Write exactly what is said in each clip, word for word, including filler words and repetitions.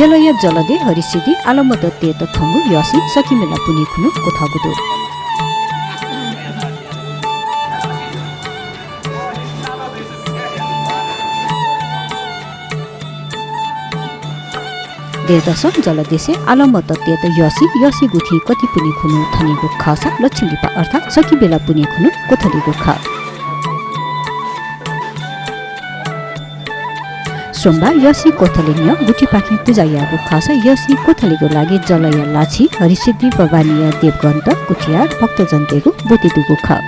बेलया जलदे हरिसिद्धि आलमत तयेत थंगु यःसिं सखीमेला पुन्हि खुन्हु क्वथःगु दु। दँय्‌दसं जलदेसे आलमत तयेत यःसिं यःसिगु थें कति पुन्हि खुन्हु थनीगु खःसा लच्छि लिपा अर्थात् सखीमेला पुन्हि खुन्हु क्वथलीगु खः। सोमबार यःसिं क्वथले न्ह्यः गुथिपाखें पुजा याःगु खःसा यःसिं क्वथलेगु लागि जलया लाछि, हरिसिद्धि भवानीया देवगन्त, कुथियार, भक्तजनतय्‌गु ब्वति दुगु खः।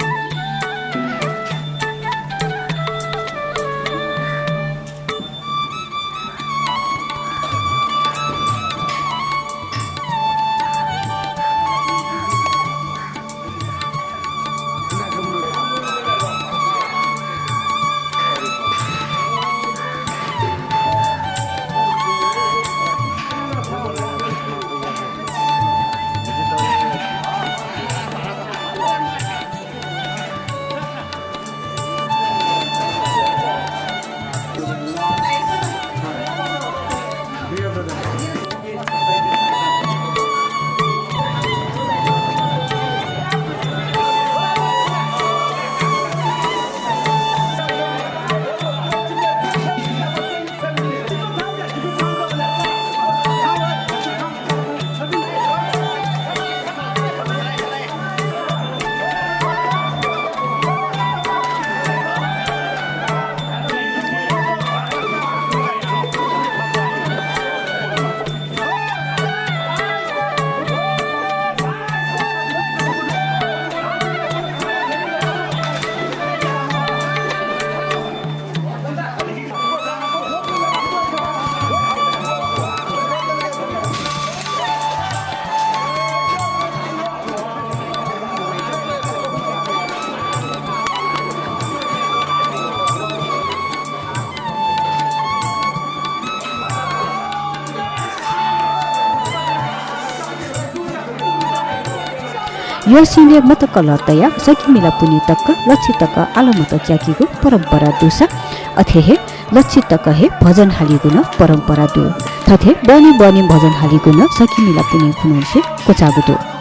यःसिंलय् मतकलं तयाः सखीमेला पुन्हि तक लच्छि तक आलमत च्याकीगु परम्परा दुसा, अथे हे लच्छि तक हे भजन हालीगु नं परम्परा दु। थथे बहनी बहनी भजन हालीगु नं सखीमेला पुन्हि खुन्हुलिसे क्वचाःगु दु।